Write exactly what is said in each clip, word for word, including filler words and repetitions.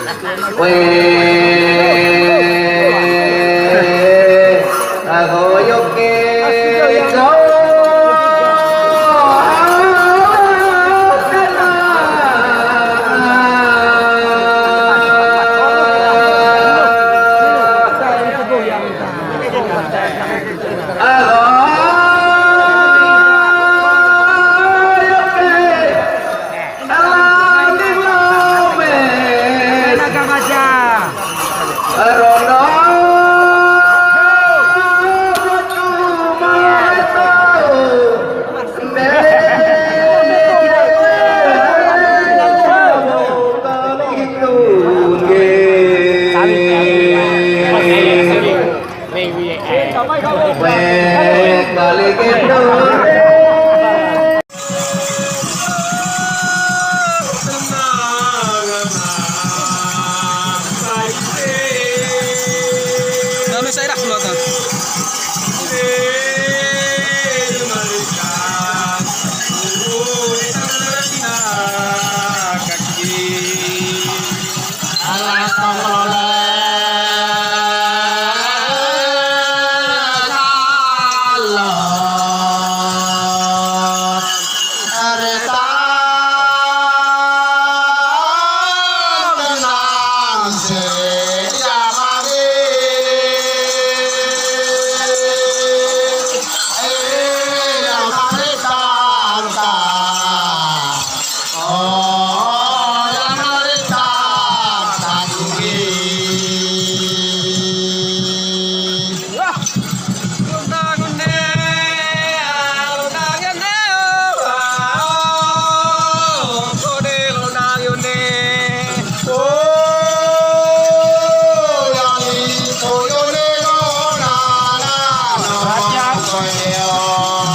Weh, agoyok ke jauh. Agoyok ke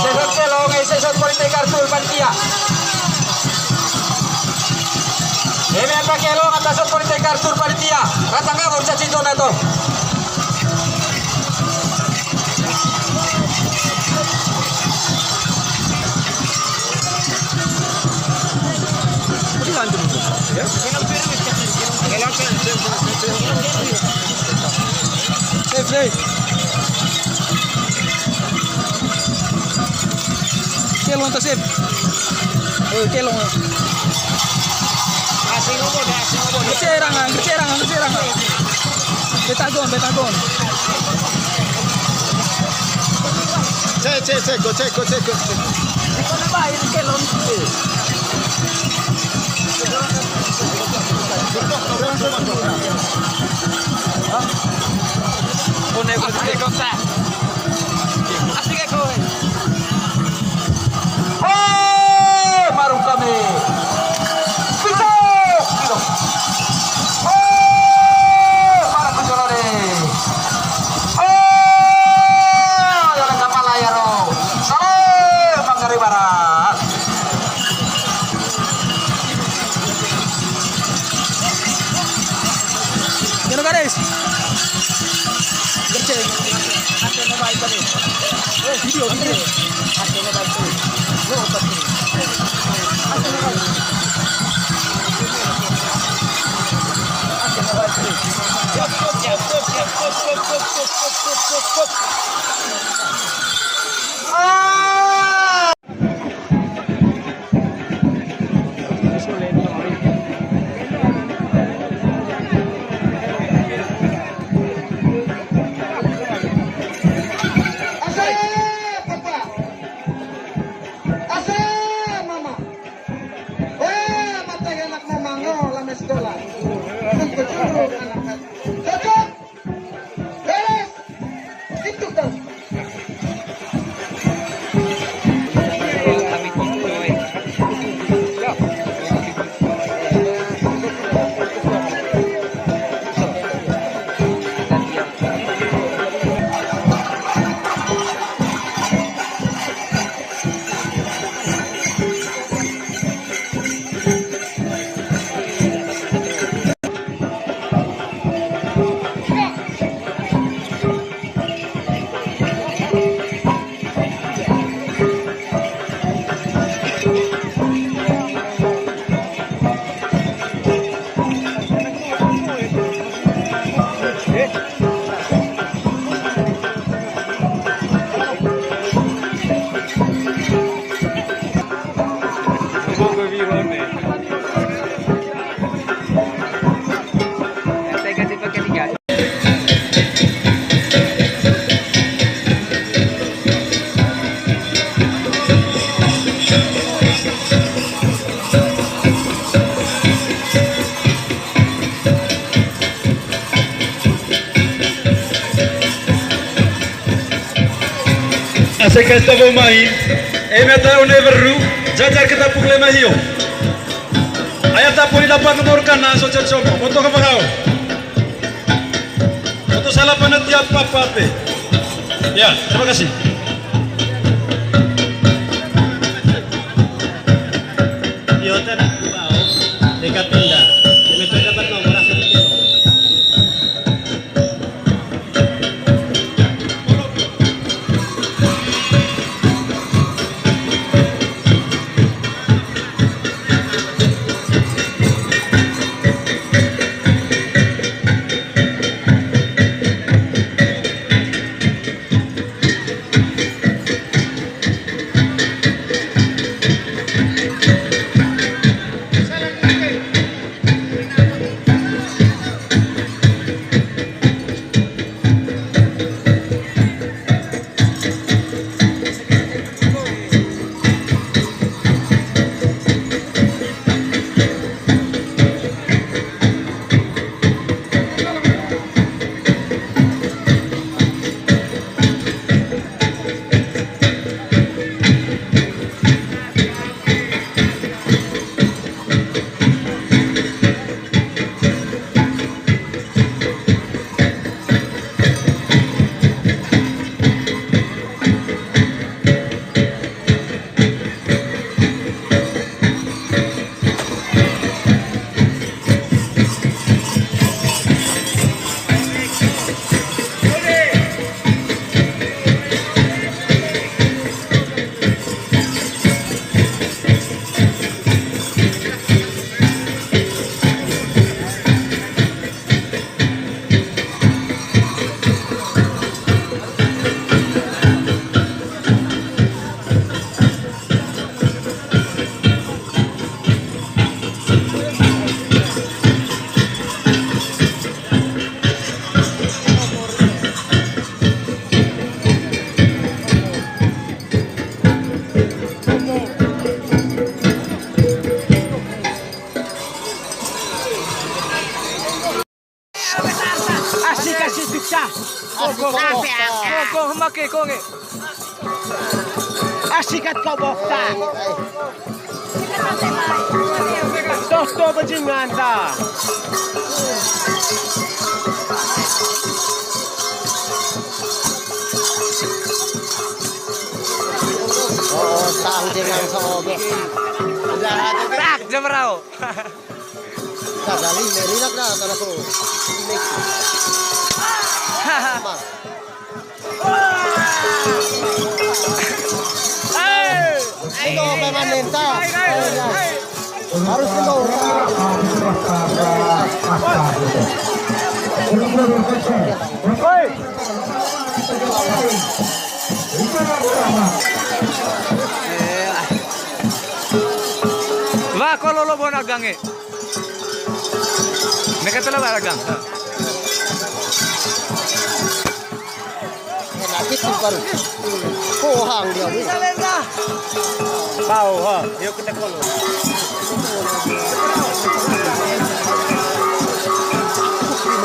Sesot kelong, eh, sesot politik kartu panitia. Eme ata kelong, ata sot politik kartu panitia. Rata nggak mau caci zona tuh. Safe, safe. Kelong ta safe. Oh, kelong. Asing obo deh, asing obo deh. Gercep rang, gercep rang, gercep rang. Betagon, betagon. Cek, cek, cek, go, cek, go, cek, go, cek. Di mana, Pak, ini kelong? Hah? Asik ya, kau. Hei, marung kami. Pito, pito. Hei, para penjualan ni. Hei, ada kapal layar, oh. Salam, Manggarai Barat. Gimana, guys? Gercep. Video, video. Ase, papa. Ase, mama. Weh, mata anak mama ngo lame sekolah. Tunggu dulu anak. Cocok. Beres. Itu kan. Ase kasta bo mai, eme ta one weru, jajar kita pukul lima hio. Aya ta poli dapat nomor kanan so cocok, foto ke bakau. Foto salah panitia papa pe. Ya, terima kasih. Yo, tan bau, dekat tenda. Eme ta dapat nomor asal itu. Asik, asik, duksa. Asik, kok, kok, kok, kok. Kok, kok, hema ke, kok, nge. Asik, kat, kok, boksa. Dos, dos, bajingan, ta. Oh, tahu dengan sobek. Tak, jam berapa? Tagali merinak na tanah ko. Next. Mas. Hey! Ini apa, Manenta? Hey, hey, hey. Harus itu. Hoi. Wah, kalau lo bona gange. Neka tela bara gang. Enak itu baru. Kohang dia ni. Bau, ha. Yuk kita kolo.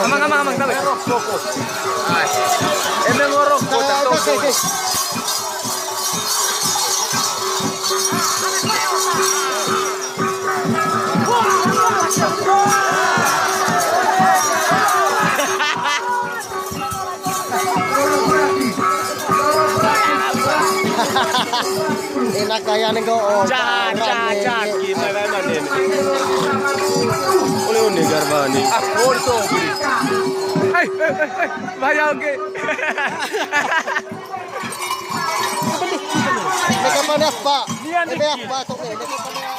Amang, amang, amang, tahu. Rokok. Ai. Emang rokok, tak tahu. Enak kaya nih kok. Oh, jahat, jahat, jahat. Gimana, mana ini? Oleh, oleh garbani. Ah, oleh tuh, beli. Eh, eh, eh, eh, bayar, oke. Ini kapan ya, Pak? Nian, ini ya, Pak, tuh, ini kapan ya?